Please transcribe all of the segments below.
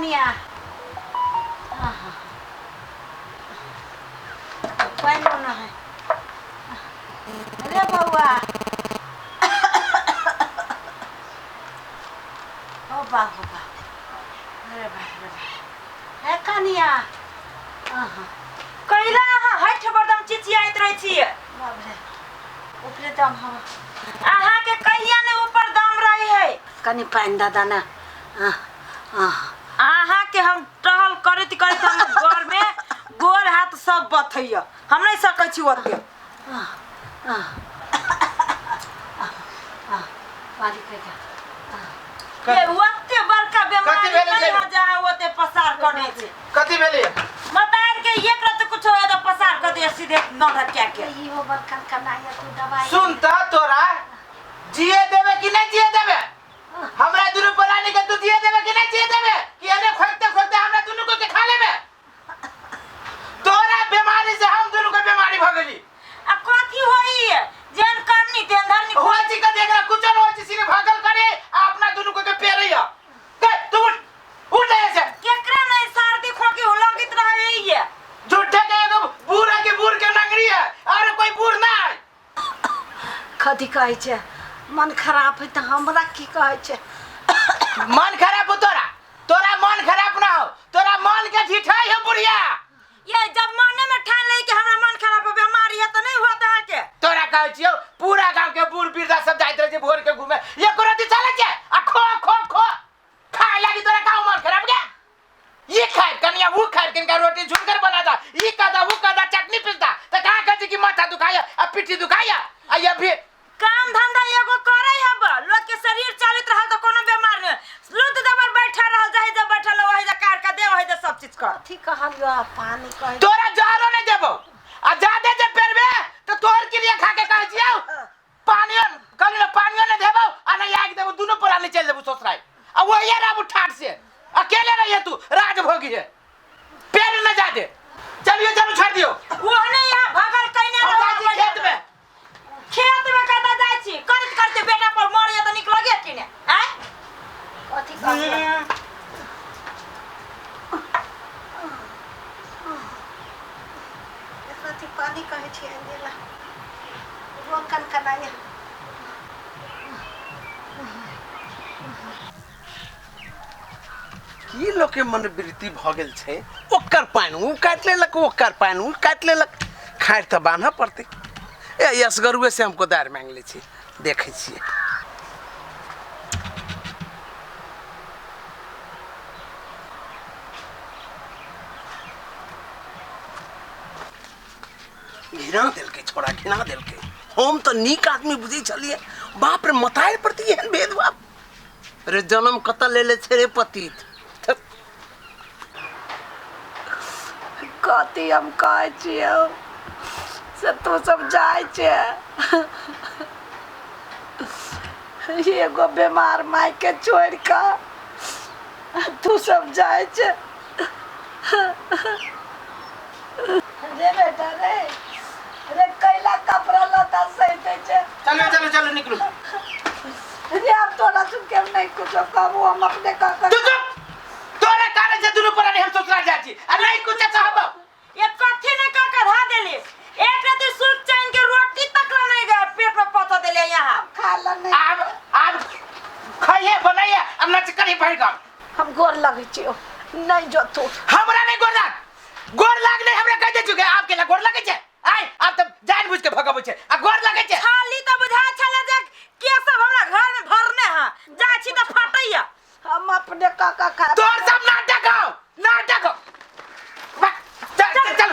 कनिया पानि न है अरे बौआ ओ बाप हो बाप अरे बाप रे बाप हे कनिया कैला अहाँ हठ बरदम चिचियाइत रहै छियै बाप रे ऊपरे दम हम अहाँके कहिया ने ऊपर दम रहे है कनि पानि दऽ दऽ ने अहाँके हम टहल करैत करैत हम घर में गोर हाथ सब बथैया हम नहीं सकै छी ओते पानि पी कऽ ये ओते बड़का कथी बेमारी भेलै नहीं छै? हो जहाँ ओते पसार कर दै छै कथी भेलै मतार के एक रात कुछ होए तो पसार कर दे सीधे न ढकिया के इहो बड़का कनाइया तू दवाई सुन त तोरा जिए देबे कि नहीं जिए देबे हमरा दुनू प्राणी के तू जिए देबे कि नहीं जिए देबे कि एने खोजते खोजते हमरा दुनू को के खा लेबे तोरा बीमारी से हम दुनू के बीमारी भ गेली आ कथी होई जेन करनी तेन धरनी हो छी के देखला कुछ न हो छी सिर्फ भागल करे आ अपना दुनू को के पेरैया के तू उठ उठ ऐसे केकरा नहीं सर्दी खोकी हो लगित रहे ये झूठे के एगो बूढ़ा के बूढ़ के नंगरी है अरे कोई बूढ़ ना है कथी कहै छै मन खराब है तऽ हमरा की कहै छै मन खराब हो तोरा तोरा मन खराब ना हो तोरा मन के झिठाई हो बुढ़िया ये जब मने में ठान ले कि हमरा मन खराब हो बीमारी है तो नहीं हुआ अहाँ के तोरा कहै छियौ पूरा गांव के बूढ़ वृद्धा सब जाइत रहे छै भोर के घूमे एको रति चलै छै आ खो खो खो खाए लागी तोरा गाँव मन खराब के ये खाए कनिया वो खाए किनका रोटी झुनकर बना दा ये कदा वो कदा चटनी पिसदा त कहाँ कहै छै कि माथा दुखाया आ पीठी दुखाया आ ये भी काम धंधा एगो करे हब लोग के शरीर चलित रहल तो कोनो बीमार नहीं लुत दबर बैठा रहल जाहि जब बैठल वही जा कार का दे वही जा सब चीज कर कथी कहलियो आ पानी कहै तोरा जहरो नहीं देबो आ जादे जे पेरबे तो तोहर क्रिया खा के कहै छियौ पानियो कहली ना पानियो नहीं देबो आ नहीं आगि देबो दुनू प्राणी चलि देबो ससुराल आ वही रहबो ठाठ से अकेले रहिए तू राजभोगी है पेड़ न जा दे चलियो चलो छोड़ दियो ओहने यहाँ भगल कइने हम रहो जाइ छी खेत में खेत में कतऽ जाइ छी करैत करते बेटा पर मर तऽ निक लगे कि ने आँय कथी कहलियो कथी पानी कहै छियै देला रोग कनकनाइया की लोकके मनोवृत्ति भऽ गेल छै ओकर पानि ओ काटि लेलक ओकर पानि ओ काटि लेलक खारि तऽ बान्हऽ पड़तै ए यसगरुए से हम कोदारि मांगि लै छी देखै छियै घिना देलकै छोड़ा घिना देलकै हम तऽ नीक आदमी बुझै छलियै बाप रे मतारि प्रति एहन भेदभाव रे जन्म कतऽ लेले छै रे पतित कथी हम कहै छियौ से तू सब जाइ छै एगो बीमार मायके छोड़ि कऽ तू सब जाइ छै रे बेटा रे रे कैला कपड़ा लत्ता सहिते छै चलो चलो चलो निकलू रे आब तोरा सुनके हम नहीं कुछो कहबो हम अपने कह तू कर चुप तोरा कारण से दुनू प्राणी हम ससुराल जाइ छी आ नहीं कुछ कहब ये कथी ने कह के धा देली एक राति सुख चैन के रोटी तक ला नहीं गए पेट में पचा देले यहाँ खा ला नहीं आब आब खइहे बनैहे आ नच करी भरि गाँव हम गोर लगै छियौ नहीं जो तू हमरा नहीं गोर लाग गोर लाग नहीं हमरा कह दे चुके आपके ला गोर लगे छे आय आप त जान बुझ के भगाबै छे आ गोर लगे छे खाली तो बुझा छले जे के सब हमरा घर में भरने है जा छी त फटैया हम अपने काका खा तोर सब नाटक हो नाटक हो बा, चल चल चल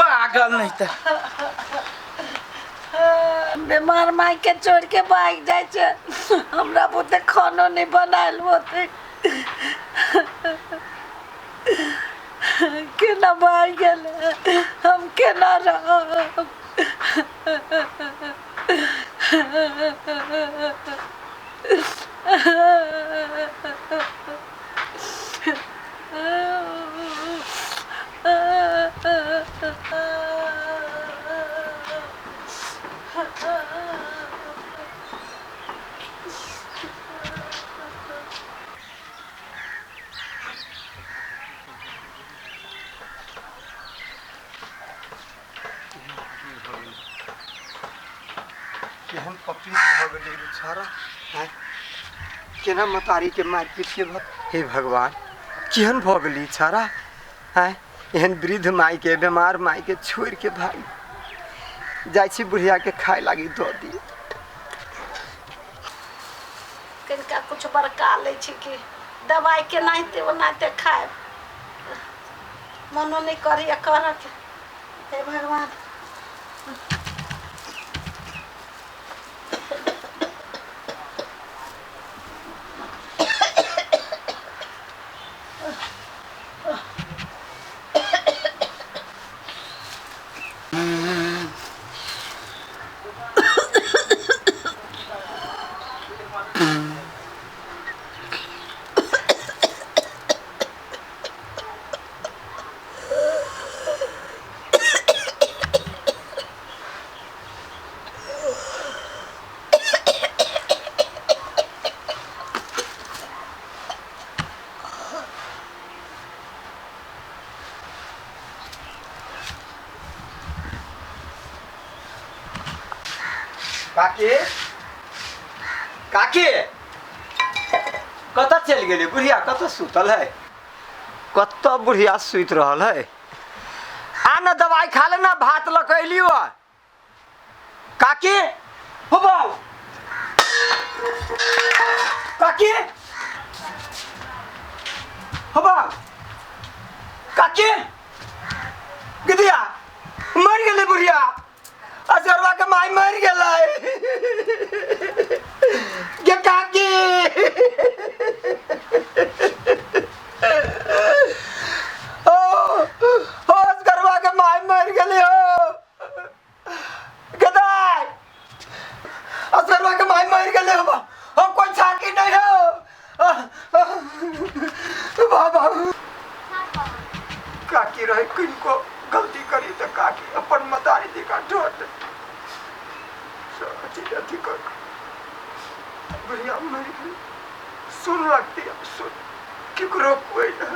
पागल नहीं त बीमार माय के छोड़ के भाग जाइ छै हमरा बुते खानो नहीं बनायल होते केना भाग गेल हम केना रहब केहन पपीत भऽ गेलै बेचारा आँय केना मतारीके मारि पीट के हे भगवान, केहन भऽ गेली छाड़ा आँय। एहन वृद्ध मायके, बीमार मायके छोड़ि के भाई जाइ छी, बुढ़ियाके खाय लागी दऽ दियै। कनिका कुछ बड़का लै छी कि दवाइ केनाहिते ओनाहिते खायब, मनो नहि करैए करऽके। हे भगवान। काकी, काकी कतऽ चलि गेली बुढ़िया? कतऽ सुतल है? कतऽ बुढ़िया सुति रहल है? आ न दवाई खा ले ना, भात लऽ कऽ एलियो। काकी हो बाऊ, काकी हो बाऊ, काकी गिदिया मर गेलै बुढ़िया, असगरवा के माई मर गेलै गे काकी। ओ ओ असगरवा के माई मर गेलै हो गदाई, असगरवा के माई मर गेलै हो, हो कोई छाकी नहीं हो बाबा। काकी रहे किनको गलती करी तो काकी अपन मतारी दिखा ठोट अथी अथी कर बुढ़िया मर गई। सुन लगती है सुन, केकरो कोई ना।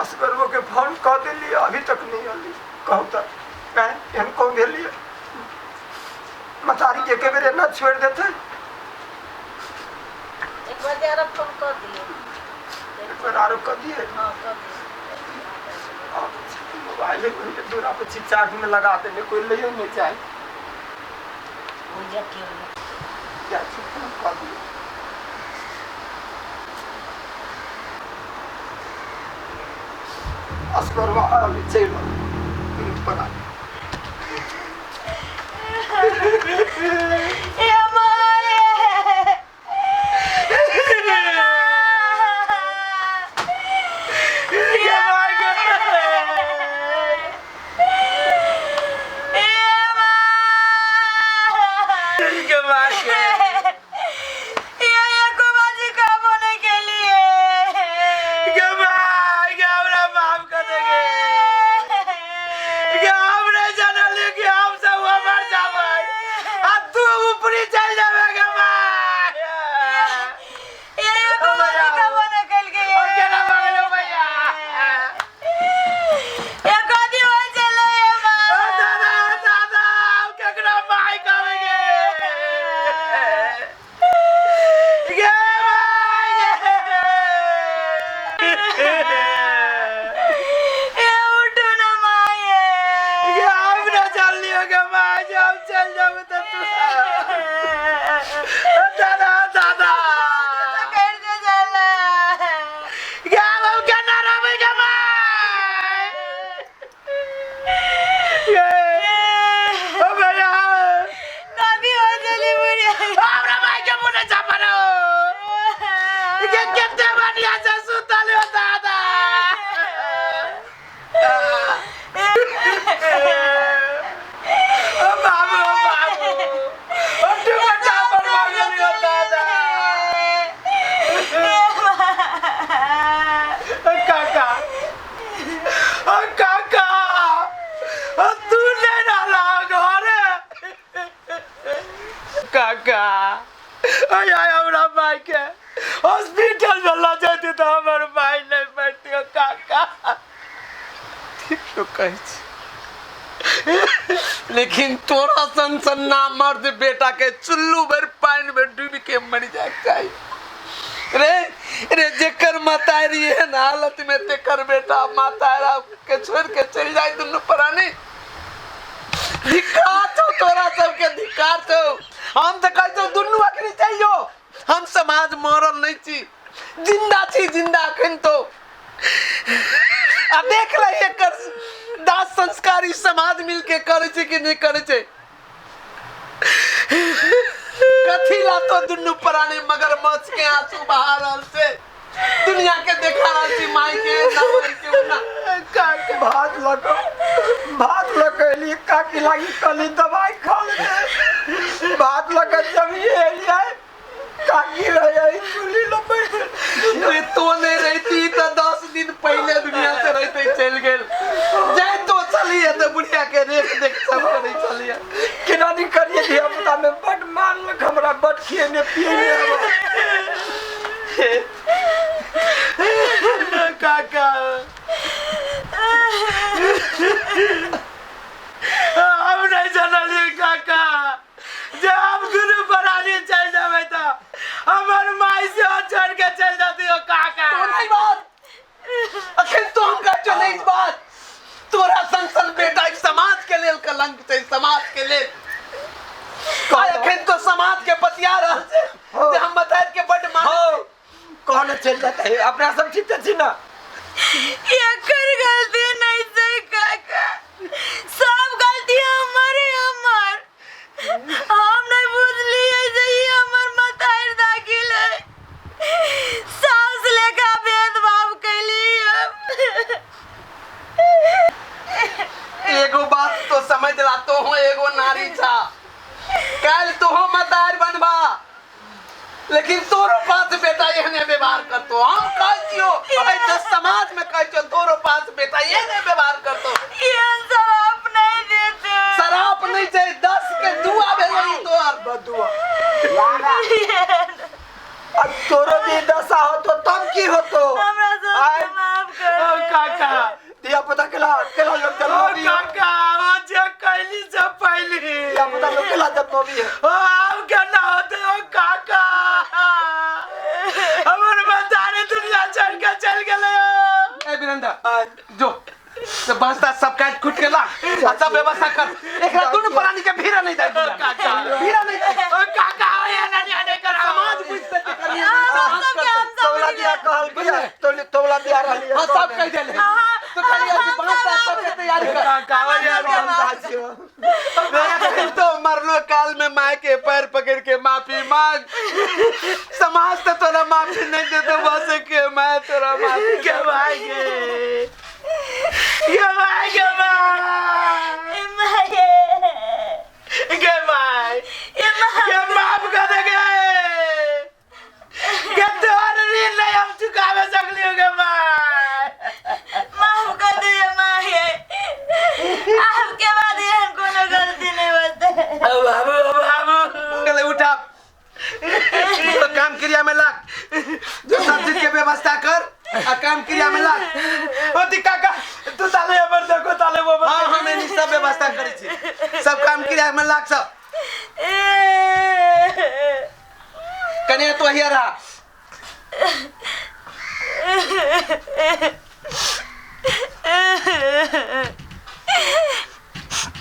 असगरवो के फोन कह दिली, अभी तक नहीं अली। कहू तो मैं एहन कहूँ भेलिए मतारी के एके बेर एना छोड़ देते। एक बार जरा फोन कर दिए, एक बार आरो कर दिए। हाँ कर दिए। मोबाइल दूरा पर चार्ज में लगा देने, कोई ले नहीं चाहे। भैया क्यों क्या फोन कर दिए। असगरवा अभी चल पर आ। ए माए, ए माए, ये एको बाजी कहबो नहीं के लिए। ये एको बाजी कहबो नहीं के लिए। एको दी हो चले ए माँ। ए उठो ना माए। कर दे जाला। कभी हो चली बुढ़िया। काका, ओ काका, ओ तू नहीं रहला घरे काका। ओय आय हमरा भाई के हॉस्पिटल में ला जाती तो हमर भाई नहीं पड़ती। काका। ठीक तो कहै छी, लेकिन तोरा सन सन नामर्द बेटा के चुल्लू भर पानि में डूबि के मर जाए चाही। रे रे जेकर मतारी एहन हालत में तेकर बेटा मातारा के छोड़ के चल जाए दुनू प्राणी। धिक्कार छौ तोरा सबके, धिक्कार छौ। हम तऽ कहै छौ दुनू अखनी चाहियो। हम समाज मरल नहीं छी, जिंदा छी, जिंदा अखन तो। आ देख ले एकर दास संस्कार ई समाज मिल के करै छै कि नहीं करै छै। कथी ला तो दुनू प्राणी मगरमच्छ के आंसू बहा रहल छै, दुनिया के देखा रहल छी माई के ना माई के ना। काकी भात लको, भात लको एलियै, काकी लागी कहली दवाई खा ले। भात लको जब ये एलियै काकी रहे चूल्ही लपेट। रे तो नहीं रहती तो 10 दिन पहले दुनिया से रहते चल गेल। जाय तो चलिए तो बुढ़िया के रेख देख सब करे चलिए। केना नहीं करिए धिया पुता में बड मारलक हमरा, बड खिएने पिएने हमरा। काका हम नहीं जानलिए काका, जे हम दुनू प्राणी चल जाबे त हमर माई से छोड़ के चल जाती हो काका। तो नहीं बात अखन तो हम कहै छौ नहीं बात। तोरा सन सन बेटा ई समाज के लेल कलंक छै, समाज के लेल। अखन तो समाज के बतिया रहल छै जे हम बतायत के बड माने। कहने चल जाता है अपना सब ठीक छी ना। एकर गलती नहीं छै काका, सब गलती हमरे हमर। हम नहीं बुझलिए जे ई हमर मतार दाखिल है। सास लेखा भेदभाव कैली हम। एगो बात तो समझ ला, तो हो एगो नारी छा, काल तो हो मतार बनबा, लेकिन तोरो पास बेटा एहने व्यवहार करतो। हम कहै छियो एहि समाज में कहै छियो तोरो पास बेटा एहने व्यवहार करतो। एहन शराप नहीं देते। शराप नहीं छै, 10 के 2 भेलै तोहर बदुआ। अब तोरो भी दशा होतो तब की होतो। हमरा सब माफ कर दे काका। धिया पुता केला केला लोग ओ जन्म भी है। काका ओ जे कैली से पहली धिया पुता लोग केला जन्म भी है। ओ आब केना होते ओ काका, हमर मतारी दुनिया छोड़ के चल गेलै। ए वीरेंद्र जो तो बस्ता सब काट कुट के ला आ सब व्यवस्था कर। एकरा दुनू प्राणी के भीड़ा नहीं दे, काका भीड़ा नहीं दे। ओ काका ओ एना नहीं कर, समाज बुझ सके करिए। हम सब के हम तोला समझ दिया कहल किया, तोला दिया रहली। हां सब कह देले तो खाली अभी बस्ता सब के तैयारी कर। काका ओ अखन तो मरलो काल में माय के पैर पकड़ के माफी मांग। समाज तो तोरा माफी नहीं देतो, बस के मैं तोरा माफी के भाई के के भाई के भाई के भाई के माफ कर दे के तोर ऋण नहीं हम चुकावे सकलियो के भाई। माफ कर दे माये, आपके बाद एहन कोनो गलती नहीं होते। बाबू बाबू चले उठा तो काम क्रिया में लाग, जो सब चीज के व्यवस्था कर आ काम क्रिया में लाग। ओती काका तू ताले हमर देखो ताले वो। हाँ हम एनी सब व्यवस्था करै छी, सब काम क्रिया में लाग सब। कने तो हिया रहा।